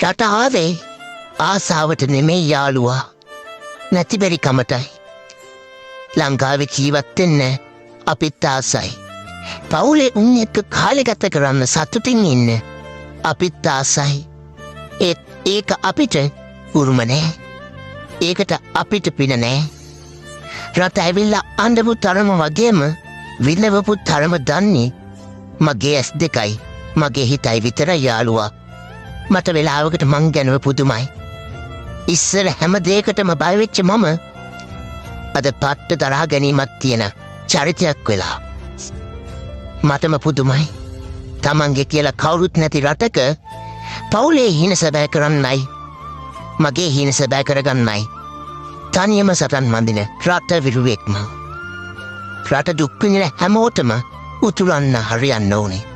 රට ආවේ ආසාවට නෙමෙයි යාළුවා. නැති බැරි කමටයි. ලංකාවේ ජීවත් වෙන්න අපිත් ආසයි. පවුලේ උන් එක්ක කාලෙ ගත කරන්න සතුටින් ඉන්න අපිත් ආසයි. ඒත් ඒක අපිට උරුම නෑ. ඒකට අපිට පින නෑ. රට ඇවිල්ලා අඬපු තරම වගේම විලවපු තරම දන්නේ මගේ ඇස් දෙකයි මගේ හිතයි විතරයි යාළුවා. මට වෙලාවකට මං ගැනම පුදුමයි. ඉස්සර හැම දෙයකටම බය වෙච්ච මම අද පට්ට දරා ගැනීමක් තියෙන චරිතයක් වෙලා. මටම පුදුමයි. තමන්ගේ කියලා කවුරුත් නැති රටක පවුලේ හීන සැබෑ කරන්නයි මගේ හීන සැබෑ කරගන්නයි තනියම සටන් මඳින රට විරුවෙක් මං. රට දුක් විඳින හැමෝටම උතුරන්න හරියන්න ඕනේ.